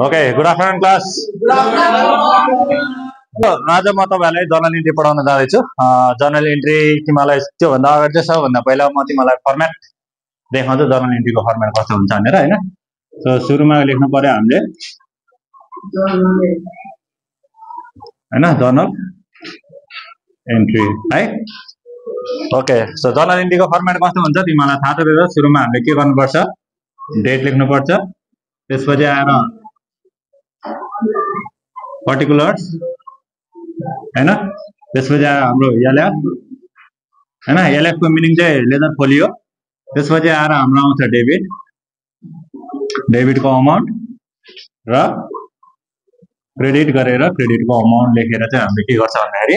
Okay good afternoon class. आज म तपाईँहरूलाई जर्नल इन्ट्री पढाउन जाँदैछु। जर्नल इन्ट्री तिमीलाई त्योभन्दा अगाडि चाहिँ सबभन्दा पहिला म तिमीलाई फर्मेट देखाउँछु, जर्नल इन्ट्रीको फर्मेट कस्तो हुन्छ भनेर हैन। सो सुरुमा लेख्नु पर्यो हामीले हैन जर्नल इन्ट्री है। ओके सो जर्नल इन्ट्रीको फर्मेट कस्तो हुन्छ तिमीलाई थाहा छ। सुरुमा हामीले के गर्नुपर्छ, डेट लेख्नुपर्छ, त्यसपछि आएर पर्टिकुलर्स हैन, त्यसपछि आएर हाम्रो एलएफ हैन। एलएफ को मिनिङ चाहिँ लेजर फोलियो। त्यसपछि आएर हाम्रो आउँछ डेबिट, डेबिटको अमाउन्ट र क्रेडिट गरेर क्रेडिटको अमाउन्ट लेखेर चाहिँ हामीले के गर्छ भन्दाखेरि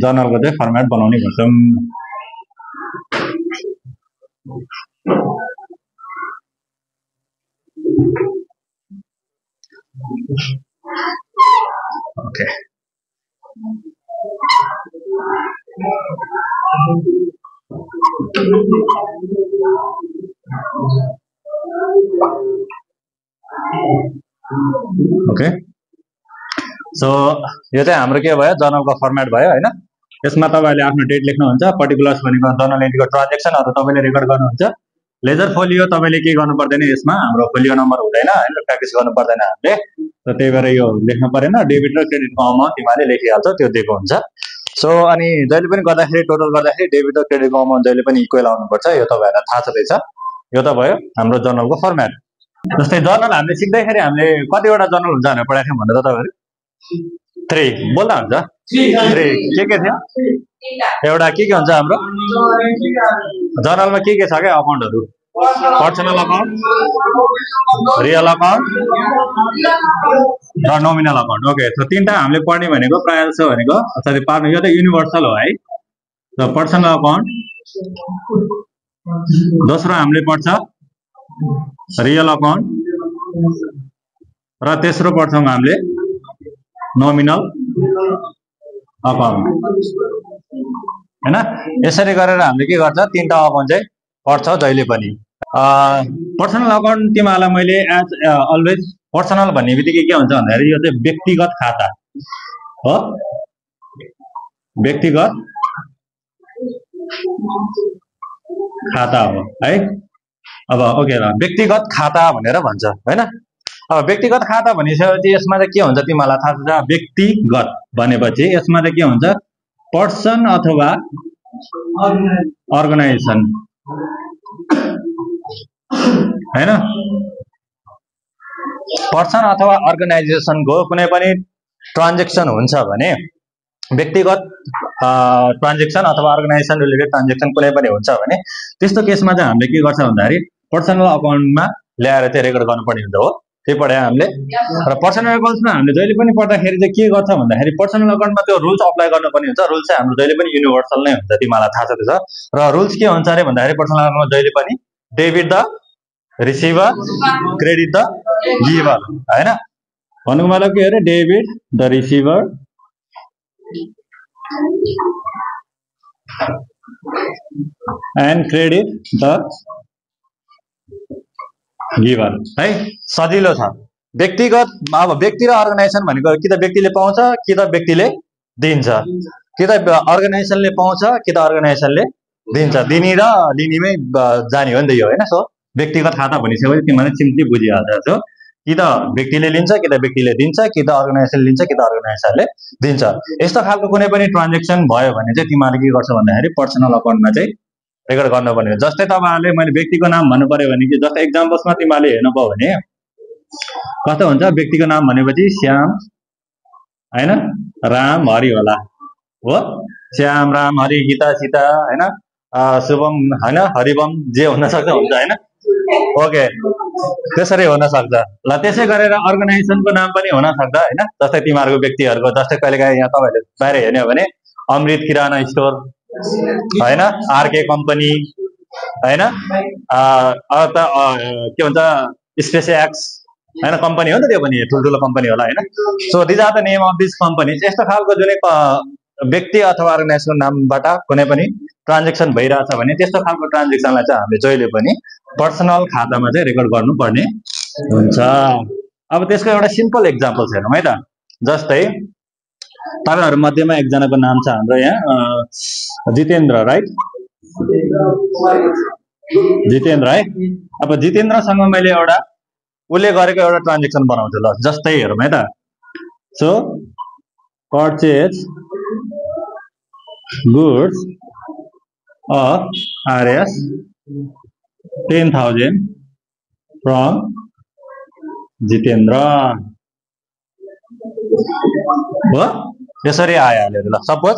जर्नलको चाहिँ फर्मेट बनाउने गर्छौं। ओके ओके सो यो चाहिँ हाम्रो के भयो, जर्नलको फर्मेट भयो हैन। यसमा तपाईहरुले आफ्नो डेट लेख्नुहुन्छ, पर्टिकुलर्स भनेको जर्नल एन्ट्रीको ट्रान्जेक्सन अथवा तपाईले रेकर्ड गर्नुहुन्छ। लेजर फोलियो तपाईले के गर्नु पर्दैन, यसमा हाम्रो फोलियो नम्बर हुँदैन हैन, प्र्याक्टिस गर्नु पर्दैन हामीले। र त्यही भएर यो लेख्नु परेन, डेबिट र क्रेडिटको अमाउन्ट तिमीले लेखिहाल्छौ, त्यो दिएको हुन्छ। सो अनि जहिले पनि गर्दाखेरि टोटल गर्दाखेरि डेबिट र क्रेडिटको अमाउन्ट जहिले पनि इक्वल आउनुपर्छ, यो तपाईहरुलाई थाहा छँदैछ। यो त भयो हाम्रो जर्नलको फर्मेट। जस्तै जर्नल हामीले सिक्दैखेरि हामीले कतिवटा जर्नल हुन्छ भनेर पढाएको थियौं भन्दा तपाईहरु 3 बोल्दा हुन्छ। 3 के थियो, एउटा के हुन्छ हाम्रो जर्नलमा के छ के अकाउन्टहरु, पर्सनल अकाउन्ट, रियल अकाउन्ट र नोमिनल अकाउन्ट। ओके सो तीनटा हामीले पढ्ने भनेको प्राय जसो भनेको सरी पार्नु, यो त युनिभर्सल हो है। र पर्सनल अकाउन्ट, दोस्रो हामीले पढ्छ रियल अकाउन्ट र तेस्रो पढ्छौं हामीले नोमिनल अकाउन्ट हैन। यसरी गरेर हामीले के गर्छ, तीनटा अकाउन्ट चाहिँ पढ्छौ जहिले पनि। पर्सनल अकाउन्ट तिमीलाई मैले एज अलवेज पर्सनल भन्ने बित्तिकै के हुन्छ भन्दाखेरि यो चाहिँ व्यक्तिगत खाता हो, व्यक्तिगत खाता हो है। अब ओके ल, व्यक्तिगत खाता भनेर भन्छ हैन। अब व्यक्तिगत खाता भनिसकेपछि यसमा चाहिँ के हुन्छ तिमीलाई थाहा छ। व्यक्तिगत भनेपछि यसमा चाहिँ के हुन्छ, पर्सन अथवा अर्गनाइजेसन हैन। पर्सन अथवा अर्गनाइजेसनको कुनै पनि ट्रान्जेक्सन हुन्छ भने, व्यक्तिगत ट्रान्जेक्सन अथवा अर्गनाइजेसन रिलेटेड ट्रान्जेक्सन कुनै पनि हुन्छ भने त्यस्तो केसमा चाहिँ हामीले के गर्छ भन्दाखेरि पर्सनल अकाउन्टमा ल्याएर चाहिँ रेकर्ड गर्नुपर्ने हुन्छ हो। त्यही पढ्या हामीले। र पर्सनल अकाउन्ट्समा हामीले जहिले पनि पढ्दाखेरि चाहिँ के गर्छ भन्दाखेरि पर्सनल अकाउन्टमा त्यो रुल्स अप्लाई गर्नुपर्ने हुन्छ। रुल्स चाहिँ हाम्रो जहिले पनि युनिभर्सल नै हुन्छ, तिमीलाई थाहा छ त्यसो। र रुल्स के हुन्छ अरे भन्दाखेरि पर्सनल अकाउन्टमा जहिले पनि debit the receiver, credit the giver हैन। भन्नुको मतलब के अरे, debit the receiver and credit the giver है। सजिलो छ। व्यक्तिगत अब व्यक्ति र अर्गनाइजेसन भनेको कि त व्यक्तिले पाउँछ कि त व्यक्तिले दिन्छ, कि त अर्गनाइजेसनले पाउँछ कि त अर्गनाइजेसनले दिन्छ। दिने र लिनेमै जाने हो नि त यो हैन। सो व्यक्तिगत खाता भनिसकेपछि तिमीले सिम्पली बुझिहाल्छौ, कि त व्यक्तिले लिन्छ कि त व्यक्तिले दिन्छ, कि त अर्गनाइजेसनले लिन्छ कि त अर्गनाइजेसनले दिन्छ। यस्तो खालको कुनै पनि ट्रान्जेक्सन भयो भने चाहिँ तिमीले के गर्छौ भन्दाखेरि पर्सनल अकाउन्टमा चाहिँ रेकर्ड गर्नुपर्ने हो। जस्तै तपाईहरुले मैले व्यक्तिको नाम भन्नु पर्यो भने कि जस्तै एक्जाम्पल्समा तिमीले हेर्नुभयो भने कस्तो हुन्छ, व्यक्तिको नाम भनेपछि श्याम हैन, राम हरि होला हो। श्याम राम हरि गीता सीता हैन, शुभम हैन, हरिबम जे हुन सक्छ हुन्छ हैन। ओके त्यसरी हुन सक्छ ल। त्यसै गरेर अर्गनाइजेसनको नाम पनि हुन सक्छ हैन। जस्तै तिमीहरुको व्यक्तिहरुको जस्तै कहिलेकाहीँ यहाँ तपाईहरुले बाहिर हेर्ने हो भने अमृत किराना स्टोर हैन, आरके कम्पनी हैन, के भन्छ स्पेसएक्स हैन, कम्पनी हो नि त, त्यो पनि ठुल्ठुलो कम्पनी होला हैन। So these are the name of this companies. यस्तो खालको जुनै व्यक्ति अथवा अर्गनाइजेसनको नामबाट कुनै पनि ट्रान्जेक्सन भइरहेछ भने त्यस्तो खालको ट्रान्जेक्सनलाई चाहिँ हामीले जहिले पनि पर्सनल खातामा चाहिँ रेकर्ड गर्नुपर्ने हुन्छ। अब त्यसको एउटा सिम्पल एक्जाम्पल हेरौँ है त। जस्तै तपाईहरु मध्येमा एकजनाको नाम छ हाम्रो यहाँ जितेन्द्र, राइट? जितेन्द्र है। अब जितेन्द्रसँग मैले एउटा उसले गरेको एउटा ट्रान्जेक्सन बनाउँछु ल। जस्तै हेरौँ है त। So purchase goods of RS 10,000 from Jitendra हो, यसरी आइहाल्यो ल। सपोज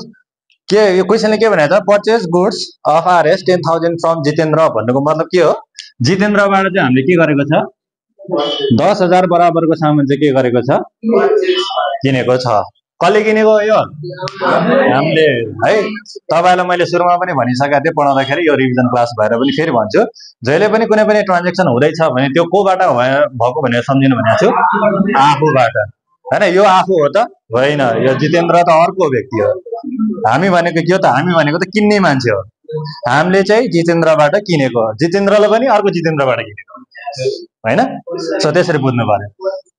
के यो क्वेसनले के भनेको छ, purchase goods of RS 10,000 from Jitendra भन्नुको मतलब के हो, जितेन्द्रबाट चाहिँ हामीले के गरेको छ, 10,000 बराबरको सामान चाहिँ के गरेको छ, किनेको छ। कसले किनेको हो यो, हामीले है। तपाईलाई मैले सुरुमा पनि भनिसकेको थिएँ पढाउँदाखेरि, यो रिभिजन क्लास भएर पनि फेरि भन्छु, जहिले पनि कुनै पनि ट्रान्जेक्सन हुँदैछ भने त्यो कोबाट भएको भनेर सम्झिनु भनेको छु, आफूबाट हैन। यो आफू हो त होइन, यो जितेन्द्र त अर्को व्यक्ति हो। हामी भनेको के हो त, हामी भनेको त किन्ने मान्छे हो। हामीले चाहिँ जितेन्द्रबाट किनेको, जितेन्द्रले पनि अर्को जितेन्द्रबाट किनेको हैन। सो त्यसरी बुझ्नु पर्यो।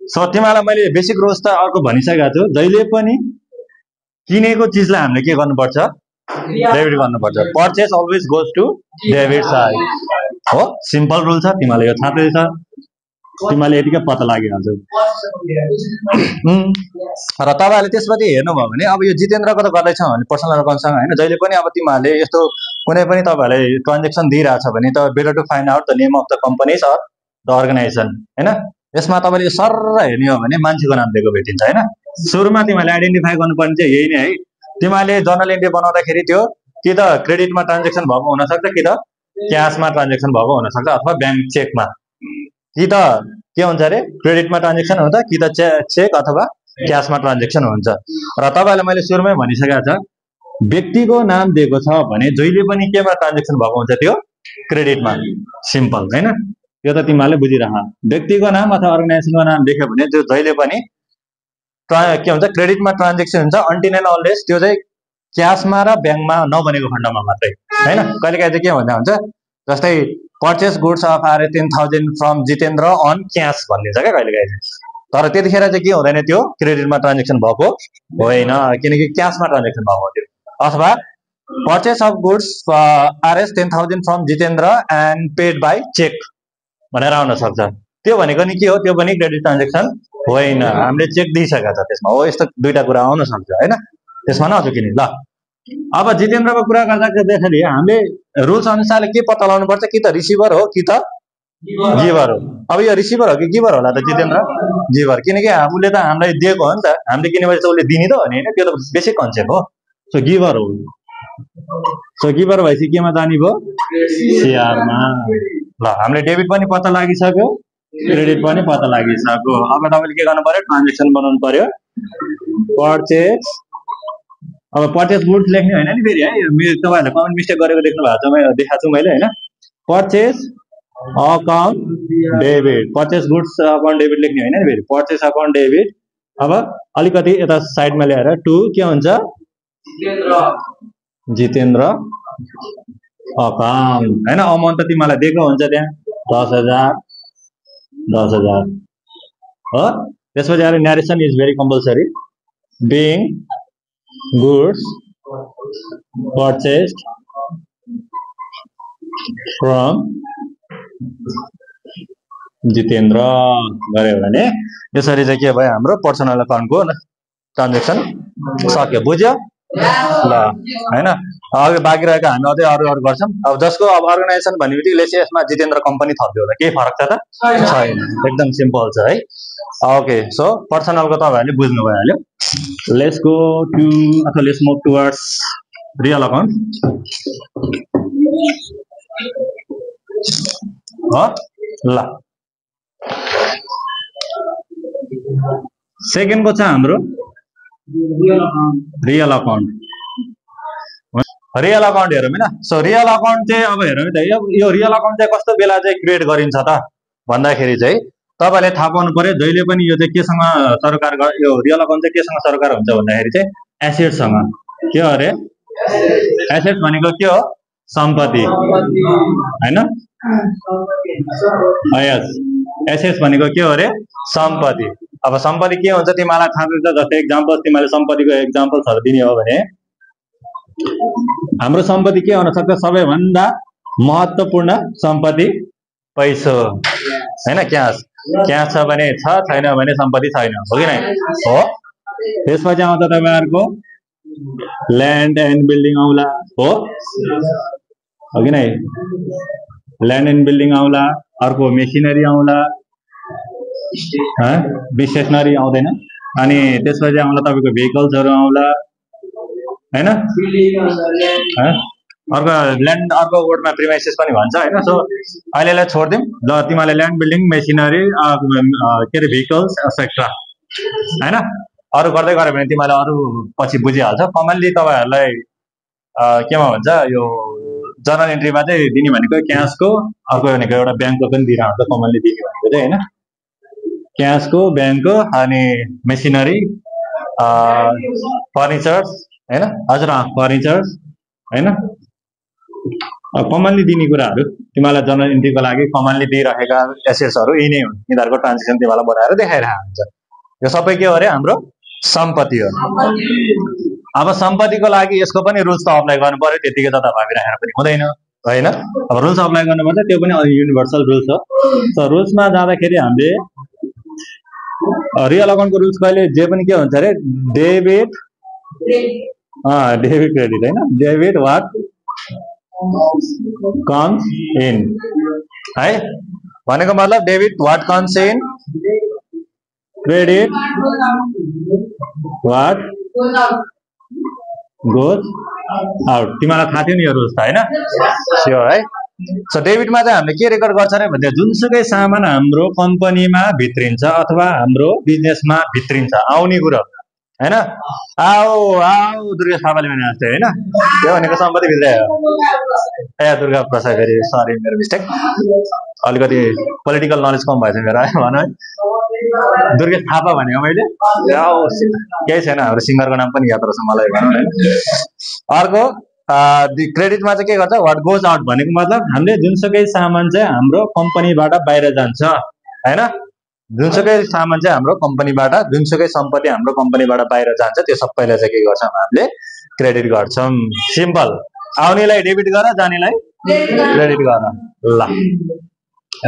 सो तिमीलाई मैले बेसिक रुल्स त अर्को भनिसकेको छु, जहिले पनि किनेको चिजलाई हामीले के गर्नुपर्छ, डेबिट गर्नुपर्छ। Purchase always goes to debit side हो, सिम्पल रुल छ, तिमीलाई यो थाहा छ, तिमीले यतिकै पत्ता लागिहाल्छ। र तपाईहरुले त्यसपछि हेर्नुभयो भने अब यो जितेन्द्रको त गर्दैछ भने पर्सनल अकाउन्टसँग हैन, जहिले पनि अब तिमीहरूले यस्तो कुनै पनि तपाईहरुले ट्रान्जेक्सन दिइराछ भने त better to find out the name of the companies or the organisation हैन। यसमा तपाईले सर हेर्ने हो भने मान्छेको नाम दिएको भेटिन्छ हैन। सुरुमा तिमीले आइडेन्टिफाई गर्नुपर्ने चाहिँ यही नै है। तिमीले जर्नल एन्ट्री बनाउँदाखेरि त्यो कि त क्रेडिटमा ट्रान्जेक्सन भएको हुन सक्छ, कि त क्याशमा ट्रान्जेक्सन भएको हुन सक्छ, अथवा बैंक चेकमा, कि त के हुन्छ रे क्रेडिटमा ट्रान्जेक्सन हुन्छ, कि त चेक अथवा क्याशमा ट्रान्जेक्सन हुन्छ। र तपाईलाई मैले सुरुमै भनिसकेको छ, व्यक्तिको नाम दिएको छ भने जहिले पनि केमा ट्रान्जेक्सन भएको हुन्छ, त्यो क्रेडिटमा। सिम्पल हैन, यो त तिमीहरूले बुझिरह। व्यक्तिको नाम अथवा अर्गनाइजेसनको नाम देख्यो भने त्यो जहिले पनि के हुन्छ, क्रेडिटमा ट्रान्जेक्सन हुन्छ, अन्टिल एन्ड अनलेस त्यो चाहिँ क्याशमा र ब्याङ्कमा नबनेको खण्डमा मात्रै हैन। कहिलेकाहीँ चाहिँ के भन्दा हुन्छ, जस्तै purchase goods of RS 10,000 from Jitendra on cash भनिदिन्छ क्या कहिलेकाहीँ चाहिँ, तर त्यतिखेर चाहिँ के हुँदैन, त्यो क्रेडिटमा ट्रान्जेक्सन भएको होइन, किनकि क्याशमा ट्रान्जेक्सन भएको थियो। अथवा purchase of goods RS 10,000 from Jitendra and paid by cheque भनेर आउन सक्छ। त्यो भनेको नि के हो, त्यो पनि क्रेडिट ट्रान्जेक्सन होइन, हामीले चेक दिइसकेका छ त्यसमा हो। यस्तो दुईटा कुरा आउन सक्छ हैन, त्यसमा नचुकिने ल। अब जितेन्द्रको कुरा गर्दाखेरि हामीले रुल्स अनुसारले के पत्ता लगाउनु पर्छ, कि त रिसिभर हो कि त गिभर हो। अब यो रिसिभर हो कि गिभर होला त, जितेन्द्र गिभर, किनकि उसले त हामीलाई दिएको हो नि त, हामीले किनेपछि त उसले दिने त हो नि हैन, त्यो त बेसिक कन्सेप्ट हो। सो गिभर हो। सो गिभर भएपछि केमा जाने भयो, सिआरमा ल। हामीले डेबिट पनि पत्ता लागिसक्यो, क्रेडिट पनि पत्ता लागिसक्यो। अब तपाईले के गर्नु पर्यो, ट्रान्जेक्सन बनाउनु पर्यो। पर्चेज, अब पर्चेज गुड्स लेख्ने होइन नि फेरि है, तपाईहरुले कमेन्ट मिस्टेक गरेको देख्नु भएको छ, मैले देखाएको छु मैले हैन। Purchase account debit, purchase goods account debit लेख्ने होइन नि फेरि, पर्चेज अकाउन्ट डेबिट। अब अलिकति यता साइडमा ल्याएर टु के हुन्छ, जितेन्द्र अकाउन्ट हैन। अमाउन्ट त तिमीलाई दिएको हुन्छ त्यहाँ 10,000 हो। त्यसपछि अरे narration is very compulsory, being goods purchased from Jitendra गऱ्यो भने यसरी चाहिँ के भयो, हाम्रो पर्सनल अकाउन्टको ट्रान्जेक्सन सक्यो। बुझ्यो ल हैन। अघि बाँकी रहेको हामी अझै अरू गर्छौँ। अब जसको अब अर्गनाइजेसन भन्ने बित्तिकै चाहिँ यसमा जितेन्द्र कम्पनी थप्यो होला, केही फरक छ त छैन, एकदम सिम्पल छ है। ओके, सो पर्सनलको तपाईहरुले बुझ्नु भइहाल्यो। लेट्स गो टु अथवा let's move towards real account हो ल। सेकेन्डको छ हाम्रो रियल अकाउन्ट। रियल अकाउन्ट हेरौँ हैन। सो रियल अकाउन्ट चाहिँ अब हेरौँ त, यो रियल अकाउन्ट चाहिँ कस्तो बेला चाहिँ क्रिएट गरिन्छ त भन्दाखेरि चाहिँ तपाईले थाहा पाउनु पर्यो, जहिले पनि यो चाहिँ केसँग सरकार, यो रियल अकाउन्ट चाहिँ केसँग सरकार हुन्छ भन्दाखेरि चाहिँ एसेटसँग। के हो अरे, एसेट भनेको के हो, सम्पत्ति हैन। यस, एसेट्स भनेको के हो रे सम्पत्ति अब सम्पत्ति के हुन्छ तिमीलाई थाहा छ जस्तै एक्जाम्पल तिमीले सम्पत्तिको एक्जाम्पल्सहरु दिने हो भने हाम्रो सम्पत्ति के हुन सक्छ सबैभन्दा महत्त्वपूर्ण सम्पत्ति पैसा हैन क्याश क्याश छ भने छ छैन भने सम्पत्ति छैन हो कि नै हो त्यसपछि आउँछ तपाईहरुको ल्यान्ड एन्ड बिल्डिङ आउला हो कि नै ल्यान्ड एन्ड बिल्डिङ आउला अर्को मेसिनरी आउला स्टेशनरी आउँदैन अनि त्यसपछि आउला तपाईको भेहिकल्सहरु आउला हैन अर्को ल्यान्ड अर्को वर्डमा प्रिमाइसेस पनि भन्छ हैन सो अहिलेलाई छोड्दिम ल तिमीले ल्यान्ड बिल्डिङ मेसिनरी के रे भेहिकल्स एक्सेट्रा हैन अरु गर्दै गरे भने तिमीले अरु पछि बुझिहाल्छ कमनली तपाईहरुलाई केमा भन्छ यो जर्नल एन्ट्रीमा चाहिँ दिने भनेको क्याशको अर्को भनेको एउटा ब्याङ्कको पनि दिइरा हुन्छ कमनली दिने भनेको चाहिँ हैन क्याशको ब्याङ्कको अनि मेसिनरी फर्निचर्स हैन हजुर फर्निचर्स हैन कमनली दिने कुराहरु तिमीलाई जर्नल एन्ट्रीको लागि कमनली दिइरहेका एसेट्सहरु यही नै हुन् यिनीहरुको ट्रान्जेक्सन तिमीलाई बनाएर देखाइरहेको हुन्छ यो सबै के हो रे हाम्रो सम्पत्ति हो अब सम्पत्तिको लागि यसको पनि रुल्स त अप्लाई गर्नु पर्यो त्यतिकै त भाबिरहेर पनि हुँदैन हैन अब रुल्स अप्लाई गर्नुपर्छ त्यो पनि युनिभर्सल रुल्स हो सो रुल्समा जाँदाखेरि हामीले रियल अकाउन्टको रुल्स कहिले जे पनि के हुन्छ रे डेबिट डेबिट क्रेडिट हैन डेबिट व्हाट कम्स इन है भनेको मतलब debit what comes in credit what goes out तिमीलाई थाहा थियो नि यो रुल्स त हैन स्योर है सो डेबिटमा चाहिँ हामीले के रेकर्ड गर्छ रे भन्दा जुनसुकै सामान हाम्रो कम्पनीमा भित्रिन्छ अथवा हाम्रो बिजनेसमा भित्रिन्छ आउने कुरा हैन आऊ आऊ दुर्गा थापाले भने जस्तै हैन त्यो भनेको सम्पत्ति भित्र ए दुर्गा प्रसाद गरे सरी मेरो मिस्टेक अलिकति पोलिटिकल नलेज कम भएछ मेरो है भन है दुर्गा थापा भनेको मैले केही छैन हाम्रो सिंगरको नाम पनि याद रहेछ मलाई भनौँ है अर्को क्रेडिटमा चाहिँ के गर्छ व्हाट गोज आउट भनेको मतलब हामीले जुनसुकै सामान चाहिँ हाम्रो कम्पनीबाट बाहिर जान्छ हैन जुनसुकै सामान चाहिँ हाम्रो कम्पनीबाट जुनसुकै सम्पत्ति हाम्रो कम्पनीबाट बाहिर जान्छ त्यो सबैलाई चाहिँ के गर्छौं हामीले क्रेडिट गर्छौं सिम्पल आउनेलाई डेबिट गर जानेलाई क्रेडिट गर ल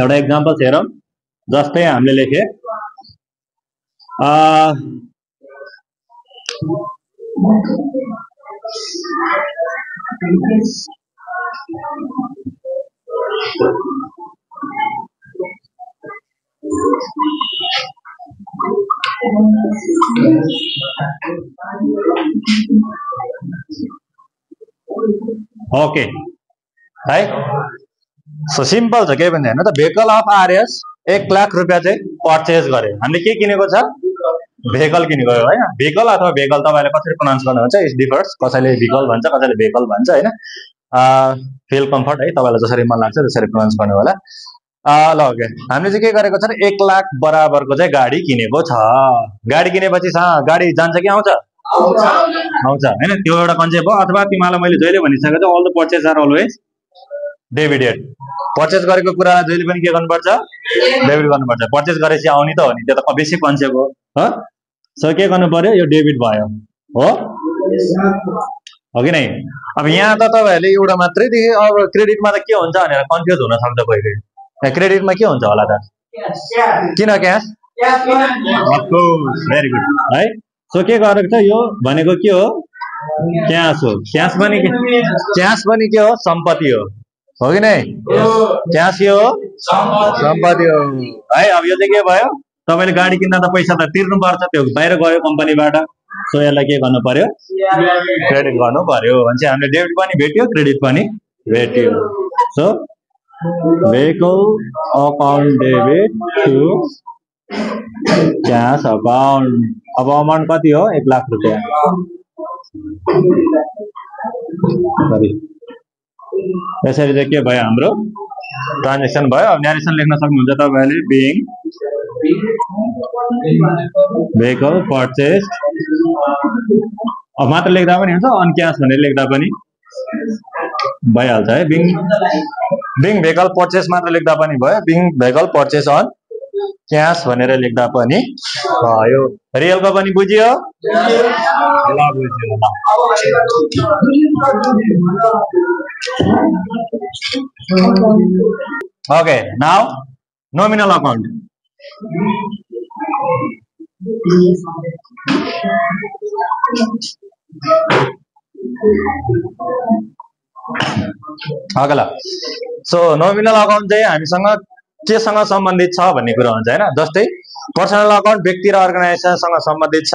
एउटा एक्जाम्पल हेरौं जस्तै हामीले लेखे ओके है सो सिम्पल छ केही पनि हैन त भेहिकल अफ आरएस 1 लाख रुपैयाँ चाहिँ पर्चेज गरे हामीले के किनेको छ भेहिकल किनेको हो हैन भेहिकल अथवा भेहिकल तपाईले कसरी प्रोनाउन्स गर्नुहुन्छ इट डिफर्स कसैले भेहिकल भन्छ कसैले भेहिकल भन्छ हैन फिल कम्फर्ट है तपाईलाई जसरी मन लाग्छ त्यसरी प्रोनाउन्स गर्नु होला ल ओके हामीले चाहिँ के गरेको छ 1 लाख बराबरको चाहिँ गाडी किनेको छ गाडी किनेपछि गाडी जान्छ कि आउँछ आउँछ हैन त्यो एउटा कन्सेप्ट हो अथवा तिमीलाई मैले जहिले भनिसकेको छु all the purchase are always debited purchase गरेको कुरालाई जहिले पनि के गर्नुपर्छ डेबिट गर्नुपर्छ पर्चेज गरेपछि आउने त हो नि त्यो त बेसिक कन्सेप्ट हो ह सो के गर्नु पर्यो यो डेबिट भयो हो हो कि नै अब यहाँ त तपाईहरुले एउटा मात्रै देखे अब क्रेडिटमा त के हुन्छ भनेर कन्फ्युज हुन सक्छ पहिले क्रेडिटमा के हुन्छ होला त किन क्याश भेरी गुड है सो के गरेको छ यो भनेको के हो क्याश हो क्याश पनि के हो सम्पत्ति हो कि नै क्याश के हो सम्पत्ति हो है अब यो चाहिँ के भयो तपाईले गाडी किन्दा त पैसा त तिर्नु पर्छ त्यो बाहिर गयो कम्पनीबाट सो यसलाई के गर्नु पर्यो क्रेडिट गर्नु पर्यो भने चाहिँ हामीले डेबिट पनि भेट्यो क्रेडिट पनि भेट्यो so vehicle account debit to cash account अब अमाउन्ट कति हो 1 लाख रुपैयाँ सरी यसरी चाहिँ के भयो हाम्रो ट्रान्जेक्सन भयो अब न्यारेसन लेख्न सक्नुहुन्छ तपाईहरुले being vehicle purchased अब मात्र लेख्दा पनि हुन्छ अन क्याश भनेर लेख्दा पनि भइहाल्छ है being vehicle purchase मात्र लेख्दा पनि भयो being vehicle purchase on cash भनेर लेख्दा पनि भयो। रियलको पनि बुझियो? ल बुझ्यो ल। Okay, now nominal account. अगला सो नोमिनल अकाउन्ट चाहिँ हामीसँग केसँग सम्बन्धित छ भन्ने कुरा हुन्छ हैन। जस्तै पर्सनल अकाउन्ट व्यक्ति र अर्गनाइजेसनसँग सम्बन्धित छ।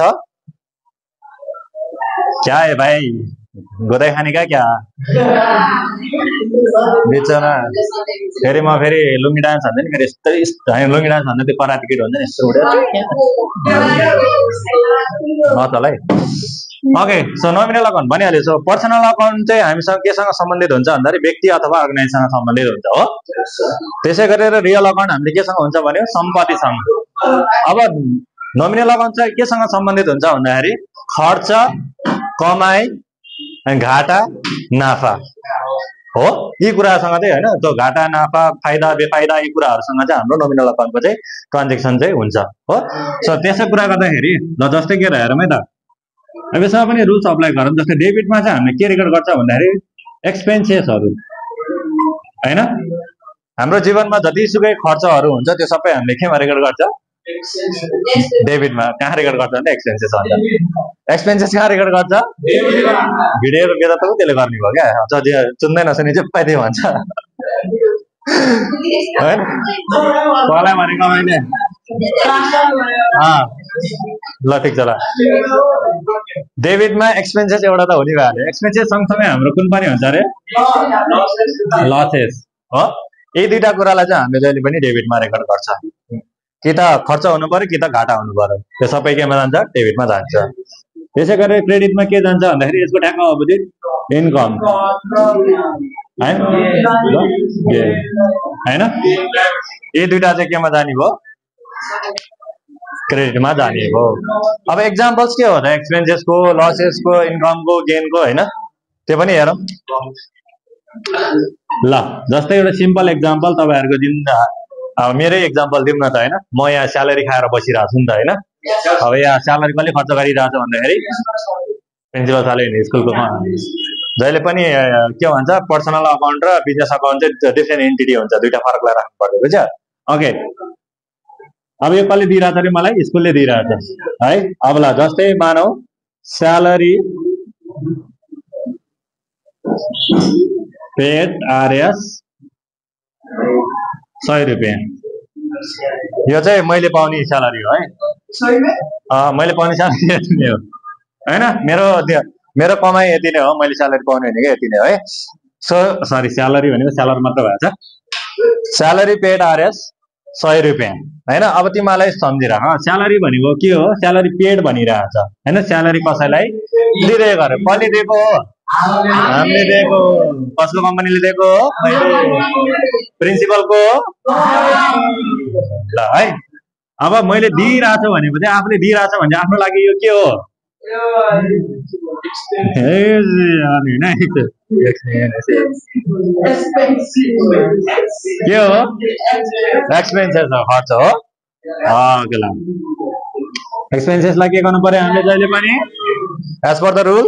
क्या है भाइ, गोदाइ खाने क्या बिचरा। फेरि म फेरि लुङ्गी डान्स भन्छ नि, फेरि यस्तै लुङ्गी डान्स भन्दा त्यो कराते किट हुन्छ नि, यस्तो उठ्यो नचल है। ओके, सो नोमिनल अकाउन्ट भनिहाल्यो। सो पर्सनल अकाउन्ट चाहिँ हामीसँग केसँग सम्बन्धित हुन्छ भन्दाखेरि व्यक्ति अथवा अर्गनाइजेसनसँग सम्बन्धित हुन्छ हो। त्यसै गरेर रियल अकाउन्ट हामीले केसँग हुन्छ भने सम्पत्तिसँग। अब नोमिनल अकाउन्ट चाहिँ केसँग सम्बन्धित हुन्छ भन्दाखेरि खर्च, कमाई, घाटा, नाफा हो। यी कुरासँग चाहिँ हैन, त्यो घाटा नाफा फाइदा बेफाइदा यी कुराहरुसँग चाहिँ हाम्रो नोमिनल अकाउन्टको चाहिँ ट्रान्जेक्सन चाहिँ हुन्छ हो। सो त्यसै कुरा गर्दाखेरि ल जस्तै के हेरौँ है त, अब यसमा पनि रुल्स अप्लाई गरौँ। जस्तै डेबिटमा चाहिँ हामीले के रेकर्ड गर्छ भन्दाखेरि एक्सपेन्सेसहरु हैन, हाम्रो जीवनमा जतिसुकै खर्चहरु हुन्छ त्यो सबै हामीले केमा रेकर्ड गर्छ? डेबिटमा। कहाँ रेकर्ड गर्छ भने एक्सपेन्सेस भन्छ। एक्सपेन्सेस कहाँ रेकर्ड गर्छ? भिडियो बेच्दा त त्यसले गर्ने भयो क्या, चुन्दै नसुने जे पाइदियो भन्छ हैन। कसलाई भनेको मैले? ल ठिक छ ल। डेबिटमा एक्सपेन्सेस एउटा त हुने भयो। एक्सपेन्सेस सँगसँगै हाम्रो कुन पनि हुन्छ अरे? लसेस हो। यी दुईटा कुरालाई चाहिँ हामीले जहिले पनि डेबिटमा रेकर्ड गर्छ। कि त खर्च हुनु पर्यो कि त घाटा हुनु पर्यो, त्यो सबै केमा जान्छ? डेबिटमा जान्छ। त्यसै गरेर क्रेडिटमा के जान्छ भन्दाखेरि यसको ठ्याक्क अपोजिट इन्कम हैन। यी दुईटा चाहिँ केमा जाने भयो? क्रेडिटमा जाने भयो। अब एक्जाम्पल्स के हो त एक्सपेन्सेसको, लसेसको, इन्कमको, गेनको हैन, त्यो पनि हेरौँ ल। जस्तै एउटा सिम्पल एक्जाम्पल तपाईहरुको दिन, अब मेरै एक्जाम्पल दिउँ न त हैन। म यहाँ स्यालेरी खाएर बसिरहेको छु नि त हैन। अब यहाँ स्यालेरी कसले खर्च गरिरहेछ भन्दाखेरि प्रिन्सिपल साले स्कुलको जहिले पनि के भन्छ, पर्सनल अकाउन्ट र बिजनेस अकाउन्ट चाहिँ डिफ्रेन्ट एन्टिटी हुन्छ, दुईटा फरकलाई राख्नु पर्छ बुझ्यो। ओके, अब यो कसले दिइरहेछ अरे? मलाई स्कुलले दिइरहेछ है। अब ल जस्तै मानौ स्यालेरी पेड आरएस 100 रुपैयाँ, यो चाहिँ मैले पाउने स्यालेरी हो है। मैले पाउने स्यालेरी यति नै हो हैन। मेरो कमाई यति नै हो, मैले स्यालेरी पाउने भनेको यति नै हो है। सो सरी, स्यालेरी भनेको स्यालेरी मात्र भएछ। स्यालेरी पेड आरएस 100 रुपैयाँ हैन। अब तिमीलाई सम्झिराख, स्यालेरी भनेको के हो? स्यालेरी पेड भनिरहेछ हैन। स्यालेरी कसैलाई दिइरहेको अरे? कसले दिएको हो? हामीले दिएको। कसको कम्पनीले दिएको हो? प्रिन्सिपलको ल है। अब मैले दिइरहेछ भनेपछि आफूले दिइरहेछ भने आफ्नो लागि यो के हो? के हो? एक्सपेन्सेस हो, खर्च हो। एक्सपेन्सेसलाई के गर्नु पर्यो हामीले जहिले पनि? As per the rule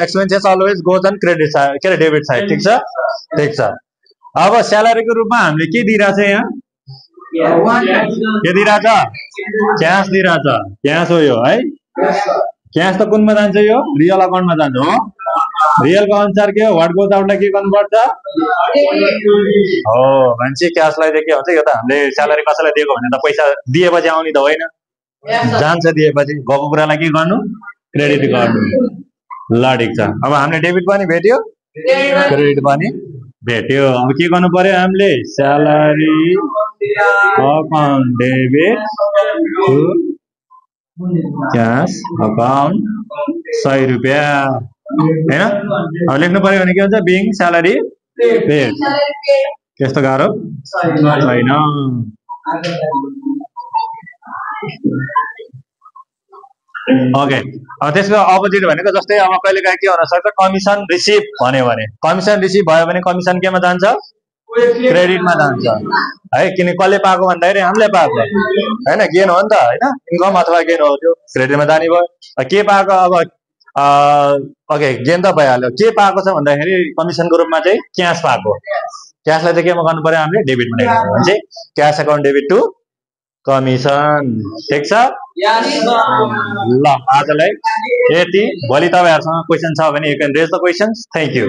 expenses always goes on credit side, के अरे डेबिट साइड। ठिक छ, ठिक छ। अब स्यालेरीको रूपमा हामीले के दिइरहेछ यहाँ? के दिइरहेछ? क्यास दिइरहेछ। क्यास हो यो है। क्यास त कुनमा जान्छ? यो रियल अकाउन्टमा जान्छ हो। रियलको अनुसार के हो? व्हाट गोज आउटलाई के गर्नुपर्छ हो भन्छ। क्यासलाई चाहिँ के हुन्छ? यो त हामीले स्यालेरी कसैलाई दिएको भने त पैसा दिएपछि आउने त होइन, जान्छ दिएपछि। गएको कुरालाई के गर्नु? क्रेडिट गर्नु। ल ठिक छ। अब हामीले डेबिट पनि भेट्यो, क्रेडिट पनि भेट्यो। अब के गर्नु पर्यो हामीले? Salary account debit to cash account 100 रुपैयाँ हैन। अब लेख्नु पर्यो भने के हुन्छ? Being salary paid. त्यस्तो गाह्रो छैन। ओके, अब त्यसको अपोजिट भनेको जस्तै अब कहिले काहीँ के हुन सक्छ? कमिसन रिसिभ भन्यो भने, कमिसन रिसिभ भयो भने कमिसन केमा जान्छ? क्रेडिटमा जान्छ है, किन कसले पाएको भन्दाखेरि हामीले पाएको होइन, गेन हो नि त होइन, इन्कम अथवा गेन हो, त्यो क्रेडिटमा जाने भयो। के पाएको अब ओके गेन त भइहाल्यो, के पाएको छ भन्दाखेरि कमिसनको रूपमा चाहिँ क्यास पाएको, क्यासलाई चाहिँ केमा गर्नु पर्यो हामीले, डेबिटमा लेख्नु भने चाहिँ cash account debit to commission. ठिक छ ल, आजलाई यति। भोलि तपाईँहरूसँग क्वेसन छ भने you can raise the questions. Thank you.